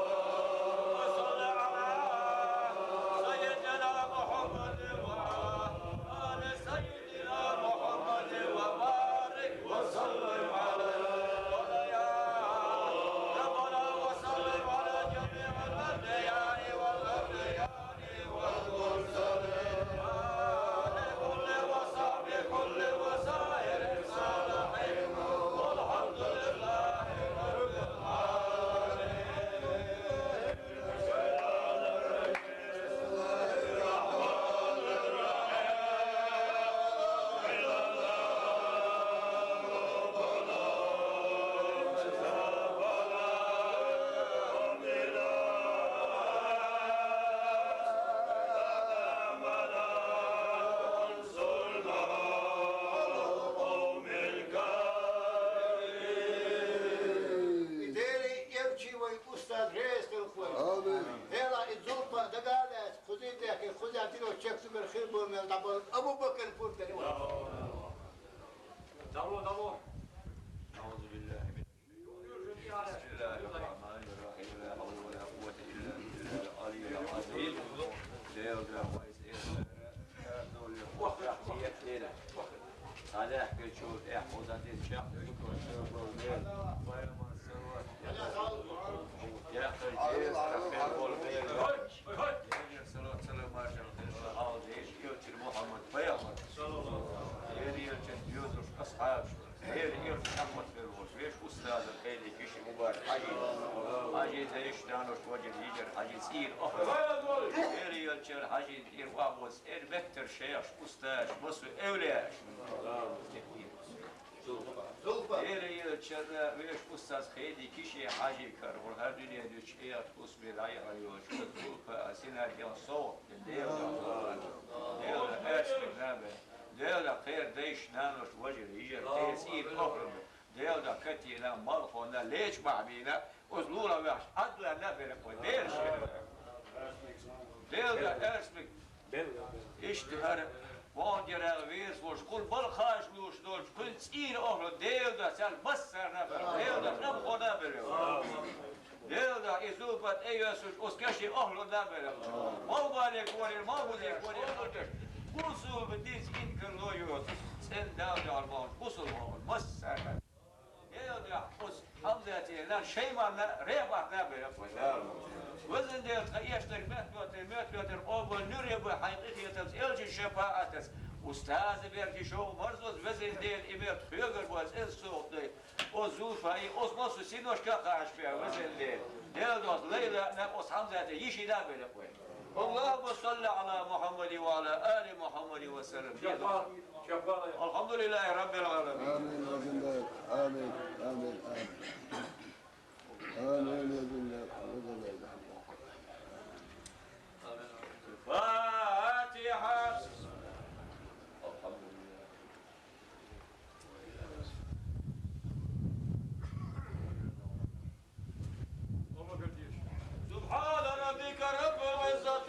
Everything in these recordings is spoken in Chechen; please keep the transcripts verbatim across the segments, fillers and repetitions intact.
اللهم صل على سيدنا محمد وعلى آل سيدنا محمد وبارك وسلم عليه. ويا ربنا وسلم على جميع الأنبياء والأولياء والمرسلين، وآل كل وصحبه كل وسائر الصالحين، والحمد لله رب العالمين. بسم الله الرحمن الرحيم. Дела, элчий вай устаз реза хилва хьуна. Амин. Дела, и зулпа дагадеш, кхузиндехи, кхуза тино чек сугар хир бу мел дабал Абу Бакр пурдери. Давло, давло. أعوذ بالله من بسم الله الرحمن الرحيم. لا حول ولا قوة إلا بالله العلي العظيم. Дела, вай сера, дела, вай сера. Хьадахка чур, э, хьуза дин чакх, шукр, шукр, мел. Пайхамар салават. Я хай, Дела, хай, бол, мел. Пайхамар салават, салам, маршал, хал, деш, элчий Мухаммад пайхамар. Дела, элчий юзуш асхьабаш. Дела, элчий Мухаммад фервош. Веший устаза хьайли киши Мубарак Хьажи. Хьажи дайш данош ваджир йижар Хьажи цӀийра охьа. Дела, элчий Хьажи ир вагӀоз, эр беттар шайхаш, устазаш, масу эвлияш. Дела, элчий веший устаз хьайли киши Хьажи кар. Вар хьар дуьне дуьч эт хусме дӀаяхьа йоч. Зулпа синаргел сов. Дела, Дела, эсме набе. Дела, кхер дайш нанош ваджир йижар. Дела, цӀийра охьа. Дела, катина, малхона, леча бахьмина, оз лула ваьхьаш, Ӏадла набера кхой, Дела шера. Дела, эрсмик. Иштта хӀара, вон дерал вирс волш, кхул балхаш луш долч, кхуьн цӀийра охьа, Дела, цар массар набера, Дела, набхо набера. Дела, и зулпа тӀейосуш, оз каши охьа набера. Мавбале корир, мавбузе корир, мавбузе. Курсул бу диз инкар ло йоз, цӀен Дала дагӀар бахьаш, кусул бахьаш, массар набера. Дела, оз Хьамзатина, Шаймана регӀбат набера кхой. Везан Дела, тха эштарг меттотар, меттотар, къобал нуре бу хьайн къинхетамца, элчий шапаӀатаца. Устаза берди шов марзоз, везан Дела, и метта хьоьгар боз, эз соху дай. Оз Зулфа и, оз массо синошка кхаьчбе, везан Дела. Дела, оз Лайлана, оз Хьамзата йишина бера кхой. اللهم صل على محمد وعلى آل محمد وسلم. الحمد لله رب العالمين. آمين يا ذا الجلال. آمين، آمين، آمين. آمين يا ذا الجلال. الفاتحة. الحمد لله. سبحان ربك رب العزة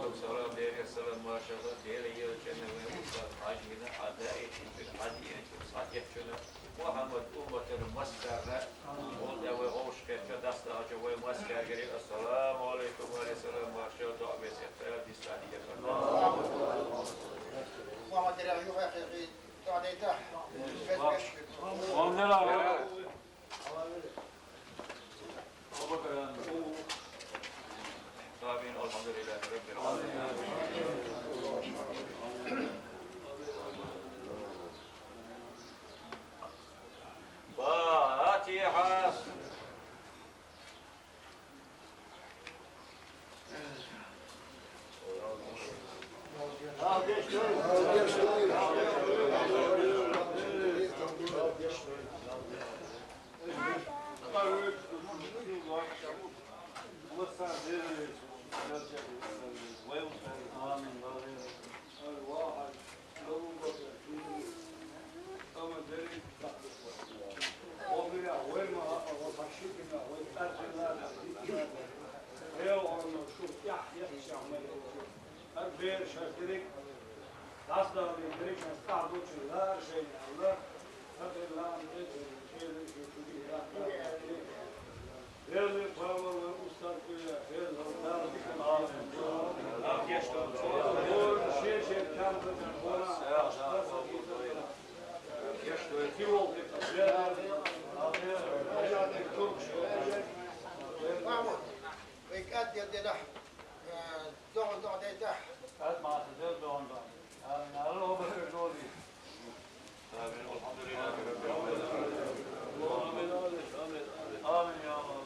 Алейкум салам, Дела салам, машалла, Дела йилчӀана вай устаз Хьажина, Ӏадаи, Ӏадиячи, Садихьчуна, Мухьаммад умматара массарна, гьалда вай гъовш кхеча дастагӀача вай массаргири. Ассаламу алейкум, ва алейкум салам, машалла, дугӀа бесетта, дистани яхар. Мухьаммад, дера, юха хехи, дугӀа дейта. Беш, беш. Алхамдулилла. آمين. الحمد لله رب العالمين. فاتحة. Махьмуд, вай кӀад дел делахь, э, догӀун догӀа дайтахь. КӀад маса дел догӀун догӀа. Амин. Алла обер доли. آمين. والحمد لله رب العالمين. آمين، آمين، آمين. آمين يا الله.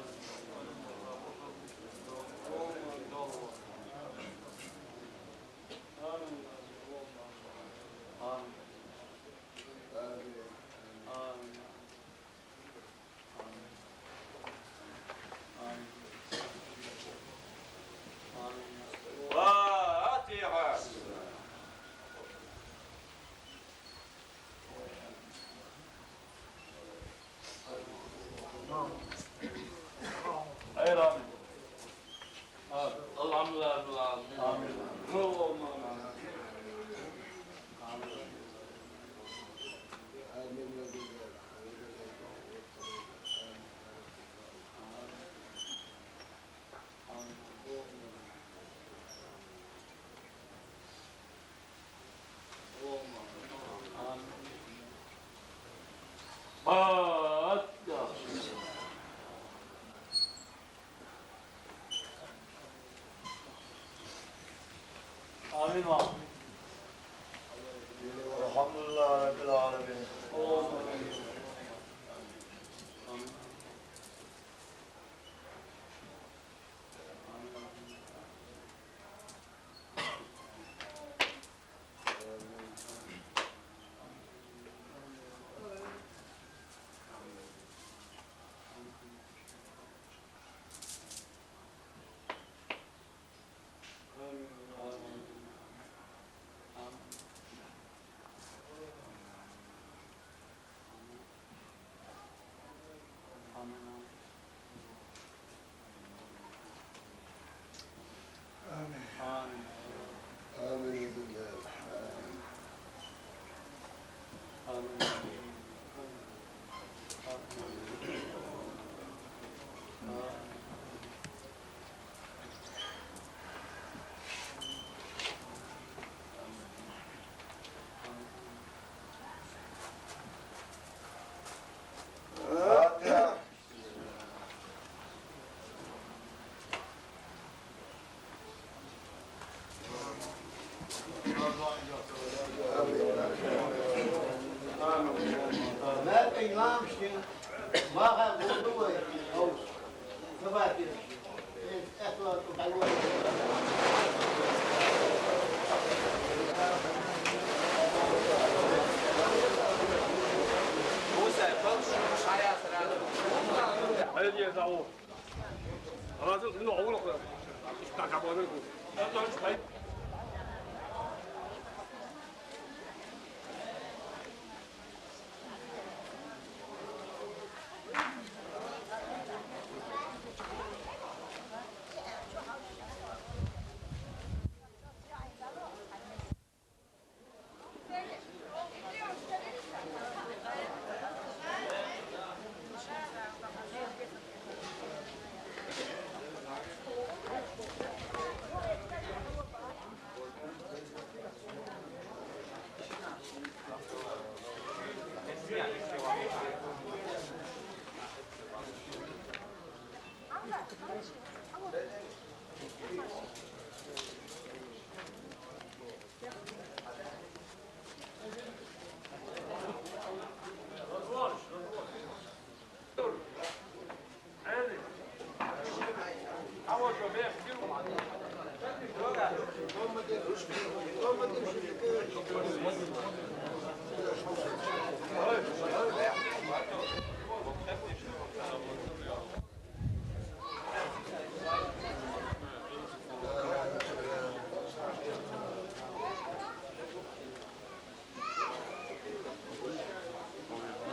آمين. آمين. آمين. آمين. آمين. فاتحة. Hayır, amin. Amin. Elhamdülillah. Amin. Amin. آمين. الحمد لله رب العالمين.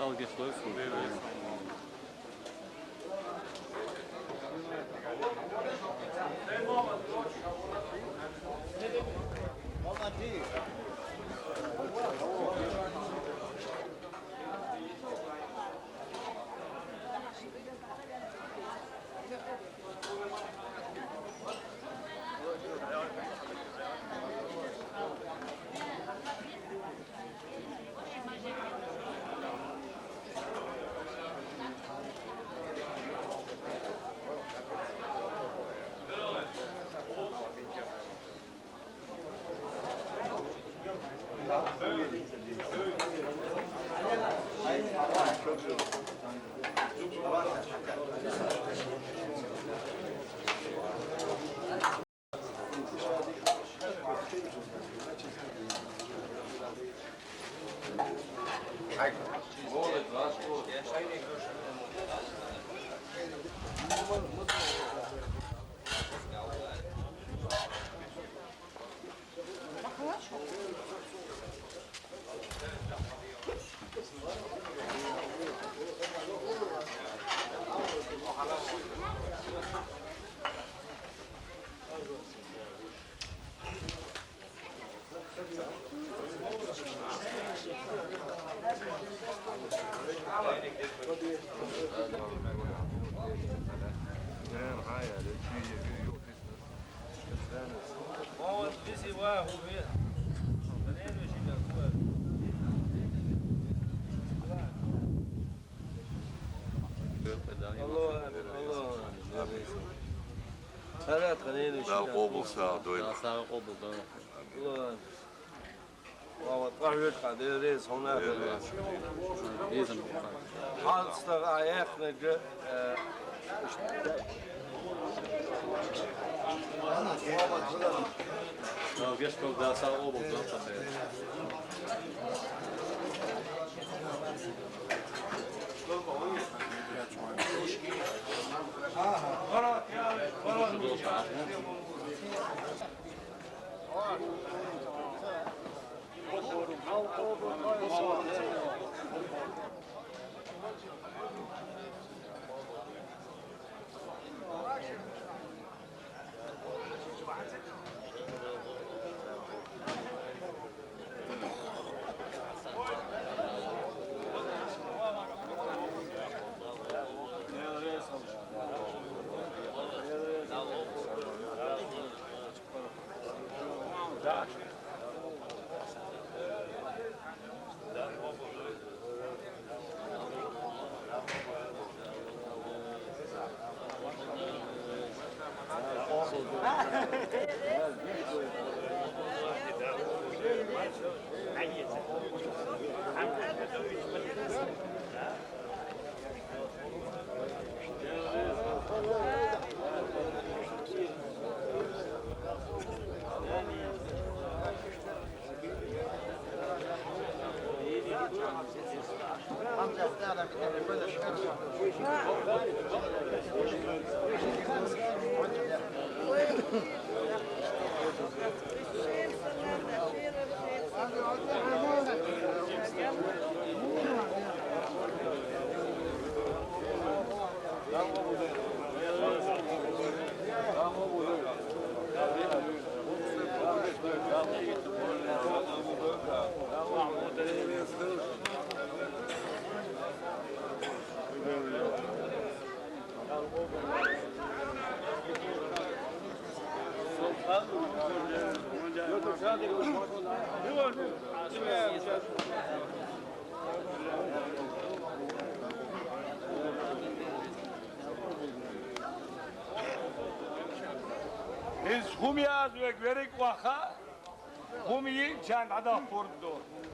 Al geç, doysun. Алло, алло. Дала къобал сагъа дойла. Дала сагъа къобал дойла. Алло. Ва, ва, тӀахӀуьртӀа, Дела реза хьуна. Дела реза. Хьалцтагъа а яхнага, э, Гешков да сагъо бу. Из хӀума яза вег верриг а ваха, хӀума йиъчарна дӀадахкург ду.